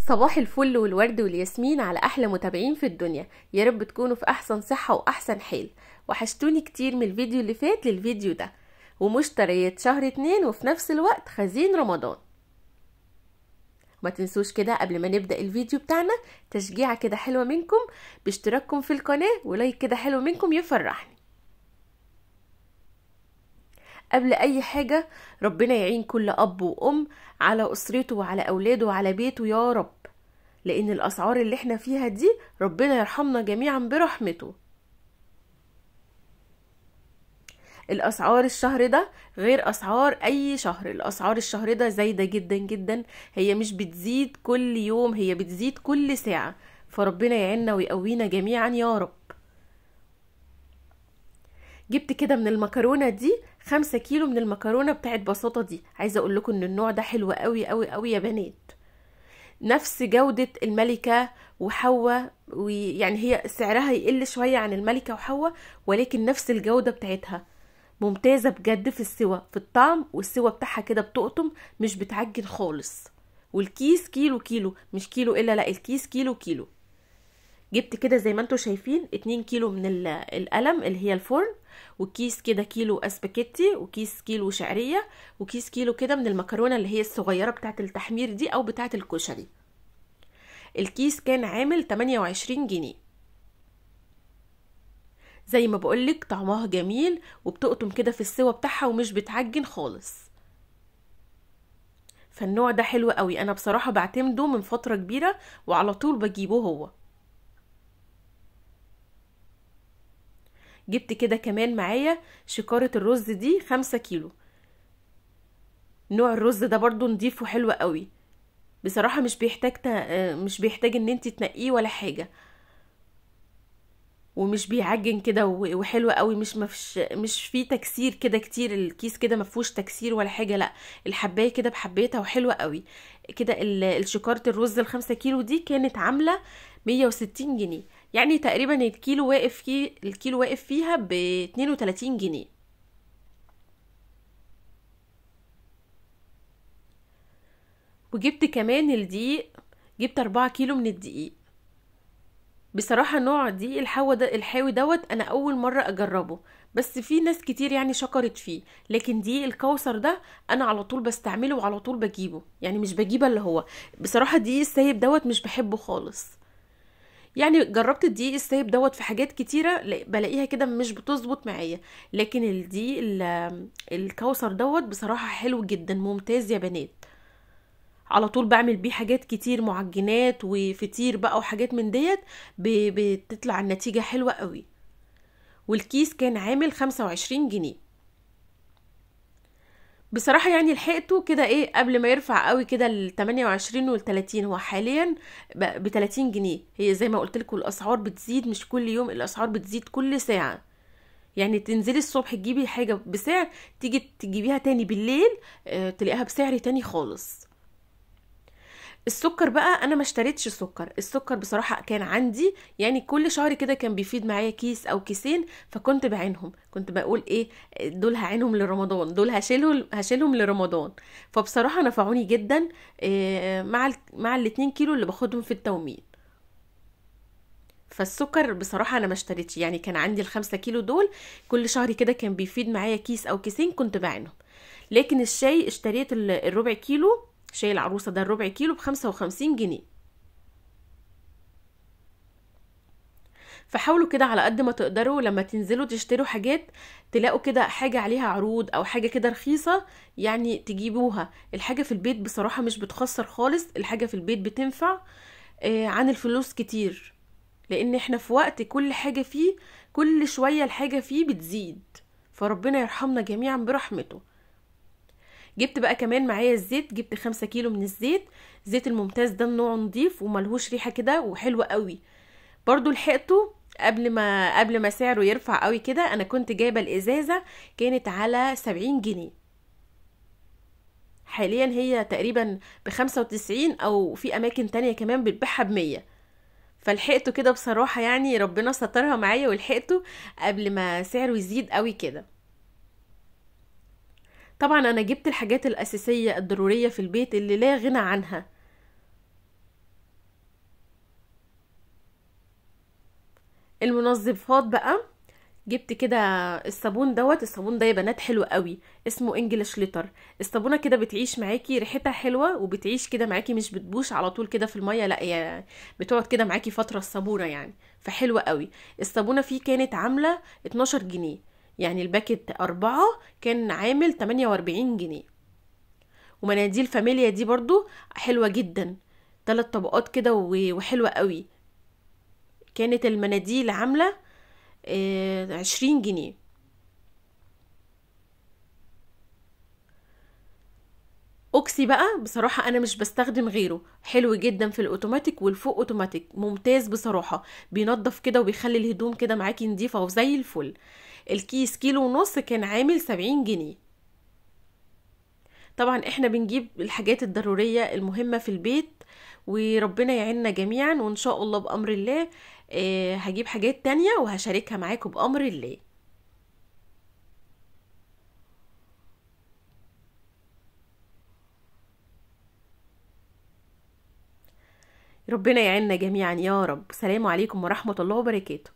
صباح الفل والورد والياسمين على احلى متابعين في الدنيا. يا رب تكونوا في احسن صحة واحسن حال. وحشتوني كتير من الفيديو اللي فات للفيديو ده، ومشتريات شهر 2 وفي نفس الوقت خزين رمضان. ما تنسوش كده قبل ما نبدأ الفيديو بتاعنا تشجيعة كده حلوة منكم باشتراككم في القناة ولايك كده حلو منكم يفرحني. قبل اي حاجة ربنا يعين كل اب وام على اسرته وعلى اولاده وعلى بيته يا رب، لان الاسعار اللي احنا فيها دي ربنا يرحمنا جميعا برحمته. الاسعار الشهر ده غير اسعار اي شهر، الاسعار الشهر ده زايدة جدا جدا، هي مش بتزيد كل يوم، هي بتزيد كل ساعة، فربنا يعيننا ويقوينا جميعا يا رب. جبت كده من المكرونه دي 5 كيلو من المكرونه بتاعت بساطة دي. عايزه اقول لكم ان النوع ده حلو قوي قوي قوي يا بنات، نفس جوده الملكة وحواء، ويعني هي سعرها يقل شوية عن الملكة وحواء، ولكن نفس الجودة بتاعتها ممتازة بجد في السوى، في الطعم، والسوى بتاعها كده بتقطم مش بتعجن خالص. والكيس كيلو كيلو، مش كيلو الا، لا الكيس كيلو كيلو. جبت كده زي ما انتم شايفين 2 كيلو من القلم اللي هي الفرن، وكيس كده كيلو اسباجيتي، وكيس كيلو شعرية، وكيس كيلو كده من المكرونه اللي هي الصغيرة بتاعه التحمير دي او بتاعه الكشري. الكيس كان عامل 28 جنيه. زي ما بقولك طعمها جميل وبتقطم كده في السوا بتاعها ومش بتعجن خالص، فالنوع ده حلو قوي. انا بصراحة بعتمده من فترة كبيرة وعلى طول بجيبه هو. جبت كده كمان معايا شكارة الرز دي 5 كيلو. نوع الرز ده برضو نضيف وحلو قوي بصراحة، مش بيحتاج ان انت تنقية ولا حاجة، ومش بيعجن كده وحلو قوي، مش فيه تكسير كده كتير، الكيس كده مفيهوش تكسير ولا حاجة، لا الحبايه كده بحبيتها وحلوه قوي كده. الشكارة الرز ال5 كيلو دي كانت عامله 160 جنيه، يعني تقريبا الكيلو واقف فيها ب 32 جنيه. وجبت كمان الدقيق، جبت 4 كيلو من الدقيق. بصراحة نوع دقيق الحاوي دوت انا اول مرة اجربه، بس في ناس كتير يعني شكرت فيه، لكن دقيق الكوثر ده انا على طول بستعمله وعلى طول بجيبه، يعني مش بجيبه اللي هو بصراحة دقيق السايب دوت مش بحبه خالص. يعني جربت الدقيق السايب دوت في حاجات كتيرة بلاقيها كده مش بتظبط معايا، لكن الدقيق الكوثر دوت بصراحة حلو جدا ممتاز يا بنات. على طول بعمل بيه حاجات كتير، معجنات وفطير بقى وحاجات من ديت، بتطلع النتيجة حلوة قوي. والكيس كان عامل 25 جنيه. بصراحة يعني لحقته كده ايه قبل ما يرفع قوي كده ال 28 وال 30، هو حاليا ب 30 جنيه. هي زي ما قلت لكم الاسعار بتزيد، مش كل يوم، الاسعار بتزيد كل ساعة. يعني تنزلي الصبح تجيبي حاجة بسعر، تيجي تجيبيها تاني بالليل تلاقيها بسعر تاني خالص. السكر بقى انا ما اشتريتش سكر، السكر بصراحة كان عندي، يعني كل شهر كده كان بيفيد معايا كيس او كيسين، فكنت بعينهم، كنت بقول ايه دول هعينهم لرمضان، دول هشيلهم لرمضان. فبصراحة نفعوني جدا مع ال2 كيلو اللي باخدهم في التومين. فالسكر بصراحة انا ما اشتريتش، يعني كان عندي ال5 كيلو دول كل شهر كده كان بيفيد معايا كيس او كيسين كنت بعينهم. لكن الشاي اشتريت الربع كيلو شاي العروسة ده، الربع كيلو ب55 جنيه. فحاولوا كده على قد ما تقدروا لما تنزلوا تشتروا حاجات تلاقوا كده حاجة عليها عروض او حاجة كده رخيصة يعني تجيبوها. الحاجة في البيت بصراحة مش بتخسر خالص، الحاجة في البيت بتنفع عن الفلوس كتير، لان احنا في وقت كل حاجة فيه كل شوية الحاجة فيه بتزيد، فربنا يرحمنا جميعا برحمته. جبت بقى كمان معايا الزيت، جبت 5 كيلو من الزيت، زيت الممتاز ده النوع نضيف وملهوش ريحه كده وحلو قوي. برضو لحقته قبل ما سعره يرفع قوي كده. انا كنت جايبه الازازه كانت على 70 جنيه، حاليا هي تقريبا ب95 او في اماكن تانية كمان بتبيعها ب100. فلحقته كده بصراحة، يعني ربنا سترها معايا ولحقته قبل ما سعره يزيد قوي كده. طبعا انا جبت الحاجات الاساسية الضرورية في البيت اللي لا غنى عنها. المنظفات بقى جبت كده الصابون دوت. الصابون ده يا بنات حلو قوي، اسمه English Letter. الصابونه كده بتعيش معاكي، ريحتها حلوة وبتعيش كده معاكي، مش بتبوش على طول كده في المية، لا هي بتقعد كده معاكي فترة الصابونه يعني، فحلوه قوي. الصابونه فيه كانت عامله 12 جنيه، يعني ال packet 4 كان عامل 48 جنيه. ومناديل فاميليا دي برضو حلوة جدا، 3 طبقات كده وحلوه قوي. كانت المناديل عامله 20 جنيه. اوكسي بقى بصراحة انا مش بستخدم غيره، حلو جدا في الاوتوماتيك والفوق اوتوماتيك، ممتاز بصراحة، بينظف كده وبيخلي الهدوم كده معاكي نظيفة وزي الفل. الكيس كيلو ونص كان عامل 70 جنيه. طبعا احنا بنجيب الحاجات الضرورية المهمة في البيت، وربنا يعيننا جميعا، وان شاء الله بأمر الله هجيب حاجات تانية وهشاركها معاكم بأمر الله. ربنا يعيننا جميعا يا رب. سلام عليكم ورحمة الله وبركاته.